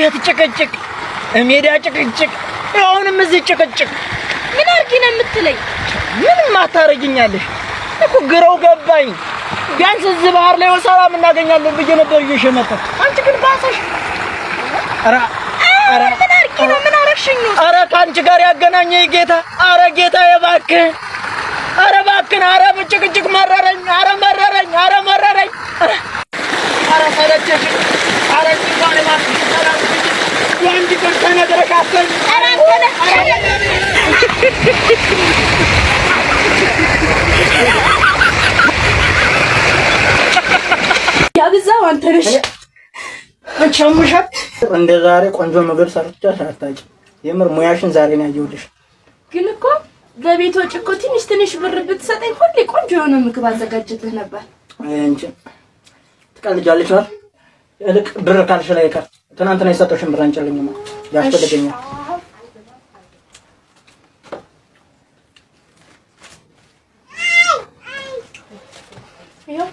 እቤት ጭቅጭቅ፣ እሜዳ ጭቅጭቅ፣ አሁንም እዚህ ጭቅጭቅ። ምን አድርጊ ነው የምትለኝ? ምንም አታረጊኛለሽ እኮ ግራው ገባኝ። ቢያንስ እዚህ ባህር ላይ ሰላም እናገኛለን ብዬ ነበር ይዤሽ የመጣሁት። አንቺ ግን ባሰሽ። ኧረ ኧረ ምን አድርጊ ነው? ምን አረግሽኝ ነው? ኧረ ከአንቺ ጋር ያገናኘኝ ጌታ። ኧረ ጌታ እባክህ፣ ኧረ እባክህን፣ ኧረ ጭቅጭቅ መረረኝ። ኧረ መረረኝ፣ ኧረ መረረኝ። ኧረ ሰለቸሽኝ። ኧረ እንኳን እባክሽን ሰላም የአንድ ቀን ተነግረሽ አትሰሚም። ኧረ አንተ ነህ። ያብዛው አንተ ነሽ። አንቺ አሞሻል። እንደ ዛሬ ቆንጆ ምግብ ሰርተሽ አታውቂም። የምር ሙያሽን ዛሬ ነው ያየሁልሽ። ግን እኮ ለቤት ወጪ እኮ ትንሽ ትንሽ ብር ብትሰጠኝ ሁሌ ቆንጆ የሆነ ምግብ አዘጋጅልህ ነበር። አይ አንቺ ትቀልጃለሽ አይደል? ይልቅ ብር ካልሽ ላይ ቀር ትናንትና የሰጠሽን ብር አንጭልኝማ ያስፈልገኛል። ይኸው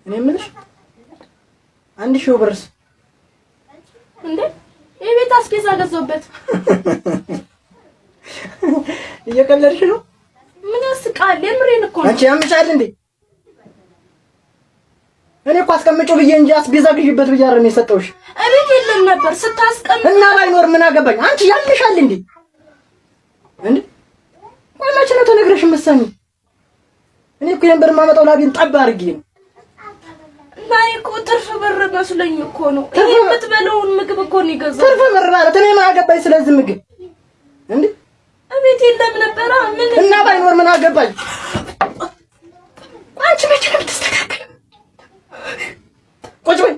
እኔ የምልሽ 1000 ብርስ እንዴ የቤት አስቤዛ ገዛሁበት። እየቀለድሽ ነው? ምን ያስቃል? የምሬን እኮ ነው። አንቺ ያምሻል እንዴ? እኔ እኮ አስቀምጪው ብዬ እንጂ አስቤዛ ግዢበት ብዬ አይደለም የሰጠሁሽ። እቤት የለም ነበር ስታስቀምጥ እና ባይኖር ምን አገባኝ? አንቺ ያምሻል እንዴ? እንዴ ቆይ መቼ ነው ተነግረሽ የምትሰሚው? እኔ እኮ ይሄን ብር የማመጣው ላቤን ጠብ አድርጌ ነው። እና እኔ እኮ ትርፍ ብር መስሎኝ እኮ ነው። ይሄ የምትበለውን ምግብ እኮ ነው የገዛሁት። ትርፍ ብር ማለት እኔ ምን አገባኝ ስለዚህ ምግብ እንዴ? እቤት የለም ነበረ። ምን እና ባይኖር ምን አገባኝ? አንቺ መቼ ነው የምትስተካከለው? ቁጭ በይ።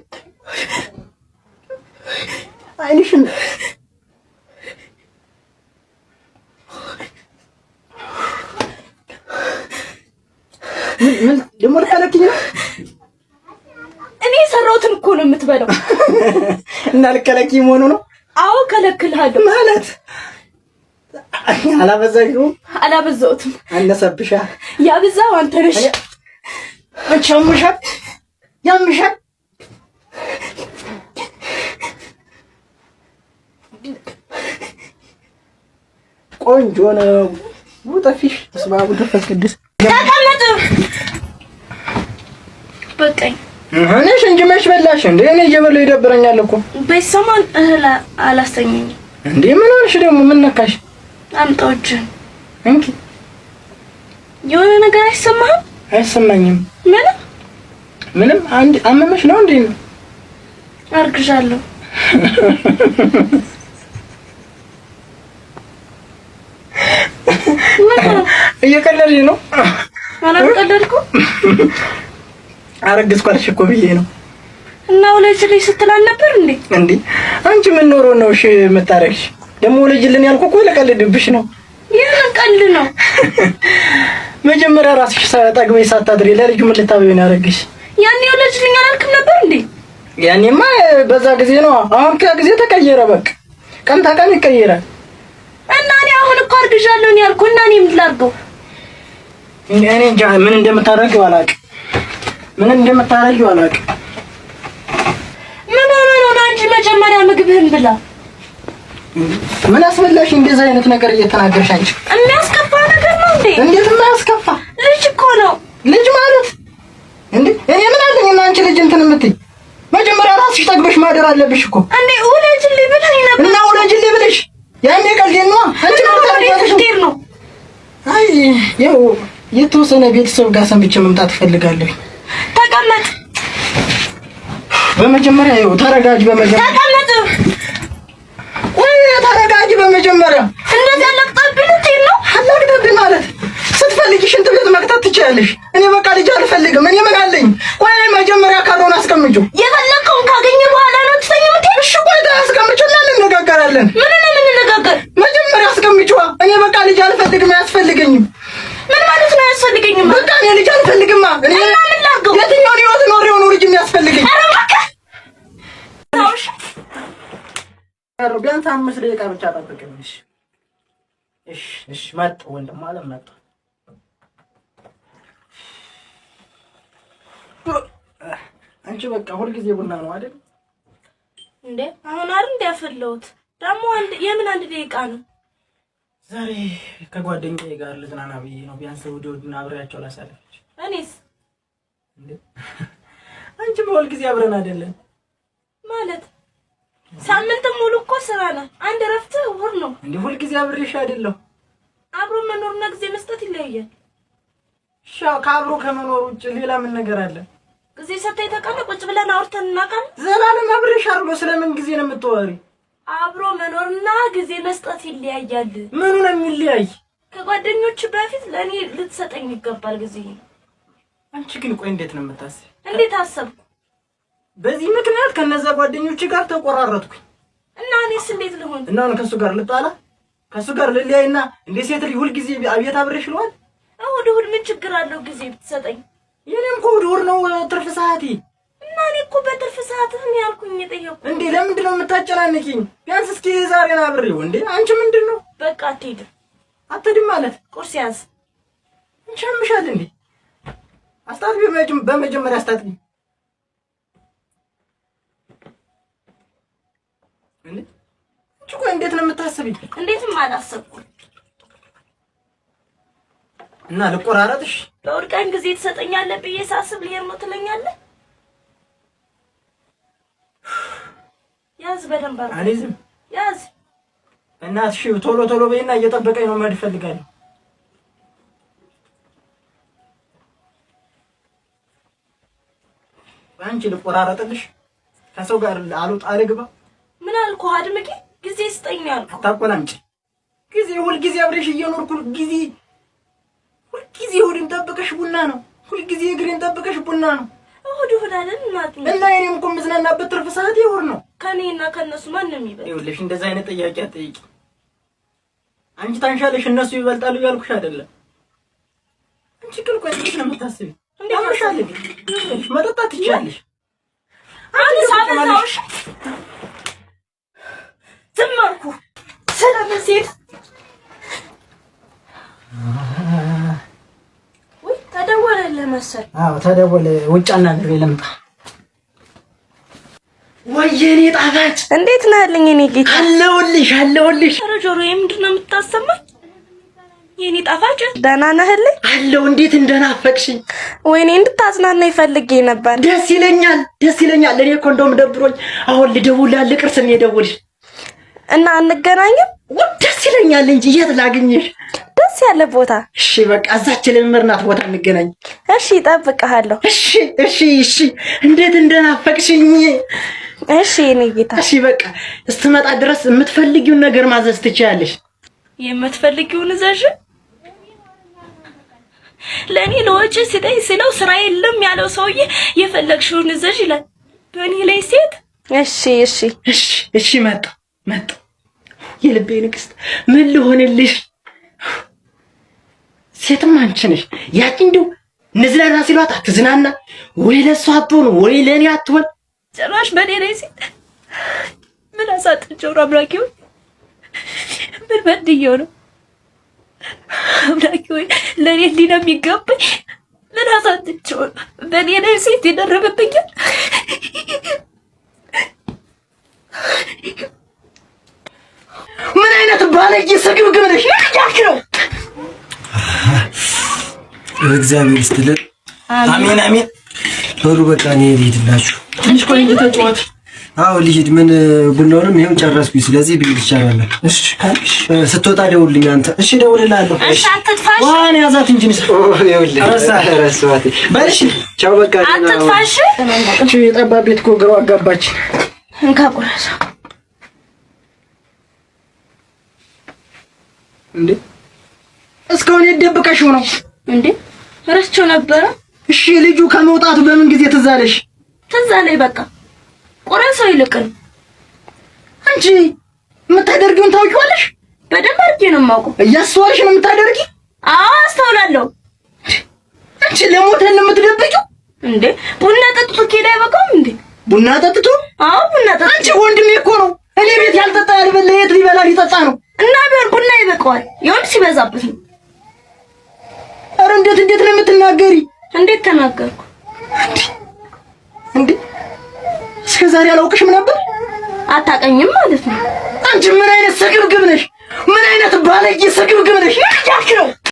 አይንሽን ምን ምን ደግሞ ልከለክኝ ነው? እኔ የሰራሁትን እኮ ነው የምትበላው። እና ልከለክኝ መሆኑ ነው? አዎ ከለክልሃለሁ። ማለት አላበዛሽውም? አላበዛሁትም። አነሰብሻ። ያብዛው አንተ ነሽ። አንቺ ያምሻል፣ ያምሻል። ቆንጆ ነው። ውጠፊሽ በስመ አብ ወወልድ ወመንፈስ ቅዱስ። ተቀመጥ። በቃኝ። እኔሽ እንጂ መች በላሽ እንዴ? እኔ እየበላሁ ይደብረኛል እኮ። በሰሞን እህል አላስተኛኝም። እንዴ ምን ሆንሽ ደግሞ? ምን ነካሽ? አምጣው እጅህን። እንኪ። የሆነ ነገር አይሰማህም? አይሰማኝም። ምንም ምንም። አንድ አመመሽ ነው እንዴ? አርግዣለሁ። እየቀለድሽ ነው? አላልቀለድኩም። አረግዝኩ አልሽ እኮ ብዬ ነው። እና ውለጅልኝ ስትል አልነበር እንዴ? እንዴ አንቺ ምን ኖሮ ነው እሺ የምታረግሽ? ደግሞ ውለጅልን ያልኩ እኮ ለቀልድብሽ ነው። የምን ቀልድ ነው? መጀመሪያ ራስሽ ጠግበሽ ሳታድሪ ለልጁ ምን ልታበይ ነው ያረግሽ? ያኔ ውለጅልኝ አላልክም ነበር እንዴ? ያኔማ በዛ ጊዜ ነው። አሁን ከጊዜ ተቀየረ። በቃ ቀን ተቀን ይቀየራል። እና እኔ አሁን እኮ አርግዣለሁ ነው ያልኩህ። እና እኔ ምን ላድርገው? እኔ እንጃ ምን እንደምታደርጊው አላውቅም። ምን እንደምታደርጊው አላውቅም። ምን ሆነ ነው? ና እንጂ መጀመሪያ ምግብህን ብላ። ምን አስበላሽ እንደዚህ አይነት ነገር እየተናገርሽ አንቺ? የሚያስከፋ ነገር ነው እንዴ? እንዴት የማያስከፋ? ልጅ እኮ ነው። ልጅ ማለት እንዴ? እኔ ምን አለኝ እና አንቺ ልጅ እንትን የምትይ? መጀመሪያ ራስሽ ጠግበሽ ማደር አለብሽ እኮ። እንዴ ውለጅልኝ ብለኸኝ ነበር። እና ውለጅልኝ ብለሽ ያኔ ቀልዴን ነዋ። አንቺ ምን ታደርጊያለሽ? ልትሄድ ነው? አይ ያው የተወሰነ ቤተሰብ ጋር ሰንብቼ መምጣት እፈልጋለሁ። ተቀመጥ። በመጀመሪያ ይኸው ተረጋጅ። በመጀመሪያ ተቀመጥ። ወይ ተረጋጅ። በመጀመሪያ እንደዚህ አላቅጣብኝ ልትሄድ ነው? አላቅጣብኝ ማለት ስትፈልጊ ሽንት ቤት መቅጣት ትችያለሽ። እኔ በቃ ልጅ አልፈልግም። እኔ ምን አለኝ? ቆይ መጀመሪያ ካልሆነ አስቀምጪው። የፈለግከውን ካገኘ በኋላ ነው ትተኝ የምትሄድ? እሺ ቆይ አስቀምጪውና እንነጋገራለን። ምን ነው የምንነጋገር? መጀመሪያ አስቀምጪዋ። እኔ በቃ ልጅ አልፈልግም፣ አያስፈልገኝም። ምን ማለት ነው አያስፈልገኝም? በቃ እኔ ልጅ አልፈልግማ። እኔ እና ምን ላድርገው? የትኛውን ህይወት ኖሬው ነው ልጅ የሚያስፈልገኝ? ኧረ እባክህ ቢያንስ 5 ደቂቃ ብቻ ጠብቅኝ። እሺ፣ እሺ፣ እሺ። መጣሁ ወንድም አለም መጣሁ። አንቺ በቃ ሁልጊዜ ቡና ነው አይደል? እንዴ አሁን አይደል እንዴ ያፈላሁት? ደግሞ አንድ የምን 1 ደቂቃ ነው? ዛሬ ከጓደኛዬ ጋር ልዝናና ብዬ ነው። ቢያንስ እሑድ እሑድን አብሬያቸው ላሳለፈች። እኔስ? እንዴ አንቺ በሁልጊዜ አብረን አይደለን? ማለት ሳምንት ሙሉ እኮ ስራ ነው። አንድ እረፍት እሑድ ነው። እንዴ ሁልጊዜ አብሬሽ አይደለሁ? አብሮ መኖርና ጊዜ መስጠት ይለያያል። እሺ ከአብሮ ከመኖር ውጭ ሌላ ምን ነገር አለ? ጊዜ ሰጥተህ ታውቃለህ? ቁጭ ብለን አውርተን እናውቃለን? ዘላለም አብሬሽ አይደለሁ። ስለምን ጊዜ ነው የምታወሪ? አብሮ መኖርና ጊዜ መስጠት ይለያያል። ምኑ ነው የሚለያይ? ከጓደኞች በፊት ለእኔ ልትሰጠኝ ይገባል ጊዜ። አንቺ ግን ቆይ እንዴት ነው የምታስቢ? እንዴት አሰብኩ? በዚህ ምክንያት ከነዛ ጓደኞች ጋር ተቆራረጥኩኝ። እና እኔስ እንዴት ልሆን? እና አሁን ከእሱ ጋር ልጣላ? ከእሱ ጋር ልለያይና እንደ ሴት ልጅ ሁልጊዜ አቤት አብሬሽ ልዋል? እሑድ እሑድ ምን ችግር አለው ጊዜ ብትሰጠኝ? የኔም እኮ እሑድ እሑድ ነው ትርፍ ሰዓቴ። እና እኔ እኮ በትርፍ ሰዓትህ ነው ያልኩኝ የጠየኩህ። እንዴ ለምንድን ነው የምታጨናንቂኝ? ቢያንስ እስኪ ዛሬን አብሬው። እንዴ አንቺ ምንድን ነው? በቃ አትሄድም። አትሄድም ማለት? ቁርስ ያዝ። አንቺ ያምሻል እንዴ? አስታጥቢ፣ በመጀመሪያ አስታጥቢ። እንዴ አንቺ ቆይ እንዴት ነው የምታስቢ? እንዴትም አላሰብኩም። እና ልቆራረጥሽ? በእሑድ ቀን ጊዜ ትሰጠኛለህ ብዬ ሳስብ ልሄድ ነው ትለኛለህ። ያዝ በደንብ አድርገህ። አልይዝም። ያዝ። እናትሽ ቶሎ ቶሎ በይና እየጠበቀኝ ነው፣ መሄድ እፈልጋለሁ። አንቺ ልቆራረጥልሽ? ከሰው ጋር አልወጣ አልግባ? ምን አልኩህ አድምቄ? ጊዜ ስጠኝ ነው ያልኩህ። አታቆላምጪ። ጊዜ ሁልጊዜ አብሬሽ እየኖርኩ ጊዜ ሁልጊዜ እሑድን ጠብቀሽ ቡና ነው። ሁልጊዜ እግሬን ጠብቀሽ ቡና ነው። እሑድ እሑድ አይደል እናት? እና የኔም እኮ የምዝናናበት ትርፍ ሰዓት እሑድ ነው። ከእኔና ከእነሱ ማንም ይበልጥ? ይኸውልሽ እንደዚህ አይነት ጥያቄ አትጠይቂ። አንቺ ታንሻለሽ እነሱ ይበልጣሉ እያልኩሽ አይደለም። አንቺ ግን ቆይ እንዴት ነው የምታስቢ? ያምሻል እንዴ? መጠጣት ትችያለሽ። አንድ ሳበዛውሽ ዝም አልኩህ። ስለምን ሴት ውይ ተደወለልህ መሰል። አዎ ተደወለ። ውጭ አናግሬ ልምጣ። ወይኔ ጣፋጭ እንዴት ነህልኝ? የኔ ጌታ አለሁልሽ፣ አለሁልሽ። ኧረ ጆሮዬ ምንድን ነው የምታሰማኝ? የኔ ጣፋጭ ደህና ነህልኝ? አለሁ። እንዴት እንደናፈቅሽኝ! ወይኔ እንድታጽናና ይፈልጌ ነበር። ደስ ይለኛል፣ ደስ ይለኛል። እኔ እኮ እንደውም ደብሮኝ አሁን ልደውልልህ ልቅርስ ነው የደወልሽ። እና አንገናኝም? ደስ ይለኛል እንጂ የት ላግኝሽ? ደስ ያለ ቦታ። እሺ በቃ እዛች ለመርናት ቦታ እንገናኝ። እሺ እጠብቅሃለሁ። እሺ፣ እሺ፣ እሺ። እንዴት እንደናፈቅሽኝ! እሺ የኔ ጌታ። እሺ በቃ ስትመጣ ድረስ የምትፈልጊውን ነገር ማዘዝ ትችያለሽ። የምትፈልጊውን እዘዥ። ለእኔ ለወጪ ስጠኝ ስለው ስራ የለም ያለው ሰውዬ የፈለግሽውን እዘዥ ይላል። በእኔ ላይ ሴት። እሺ፣ እሺ፣ እሺ፣ እሺ። መጣሁ፣ መጣሁ። የልቤ ንግስት ምን ልሆንልሽ? ሴትም አንቺ ነሽ። ያቺ እንደው እንዝናና ሲሏት አትዝናና፣ ወይ ለእሷ አትሆን ወይ ለእኔ አትሆን። ጭራሽ በእኔ ላይ ሴት ምን አሳጥቼው ነው? አምላኬ ሆይ ምን በድዬው ነው? አምላኬ ሆይ ለእኔ እንዲህ ነው የሚገባኝ? ምን አሳጥቼው ነው? በእኔ ላይ ሴት ይደረብብኛል? ምን አይነት ባለጌ ስግብግብ ነሽ? ምን እያልክ ነው? እግዚአብሔር ይስጥልን። አሜን አሜን። በሉ በቃ እኔ ልሂድላችሁ። ትንሽ ቆይ እንጂ ተጫወት። አዎ ልሂድ። ምን ቡናውንም ይኸው ጨረስኩኝ። ስለዚህ ብሄድ ይቻላል። እሺ ካልሽ ስትወጣ ደውልልኝ አንተ። እሺ ደውልልሃለሁ። እሺ አትጥፋሽ። ዋን ያዛት እንጂ ረሳኋት። በልሽ ቻው በቃ አትጥፋሽ። እሺ የጠባብ ቤት እኮ ግራ አጋባች። እንካ ቁረሳ። እንዴ እስካሁን የደበቀሽው ነው እንዴ? ረስቼው ነበረ። እሺ ልጁ ከመውጣቱ በምን ጊዜ ትዝ አለሽ? ትዝ አለኝ። በቃ ቁረሰው ይልቅን። አንቺ የምታደርጊውን ታውቂዋለሽ? በደንብ አድርጌ ነው የማውቀው። እያስተዋልሽ ነው የምታደርጊ? አዎ አስተውላለሁ። አንቺ ለሞተን ነው የምትደብቂው እንዴ? ቡና ጠጥቶ ከሄደ አይበቃውም እንዴ? ቡና ጠጥቶ? አዎ ቡና ጠጥቶ። አንቺ ወንድሜ እኮ ነው። እኔ ቤት ያልጠጣ ያስቀዋል። የወንድ ሲበዛበት ነው። ኧረ እንዴት እንዴት ነው የምትናገሪ? እንዴት ተናገርኩ እንዴ? እስከ ዛሬ አላውቅሽም ነበር። አታቀኝም ማለት ነው። አንቺ ምን አይነት ስግብግብ ነሽ? ምን አይነት ባለጌ ስግብግብ ነሽ? ምን እያልክ ነው?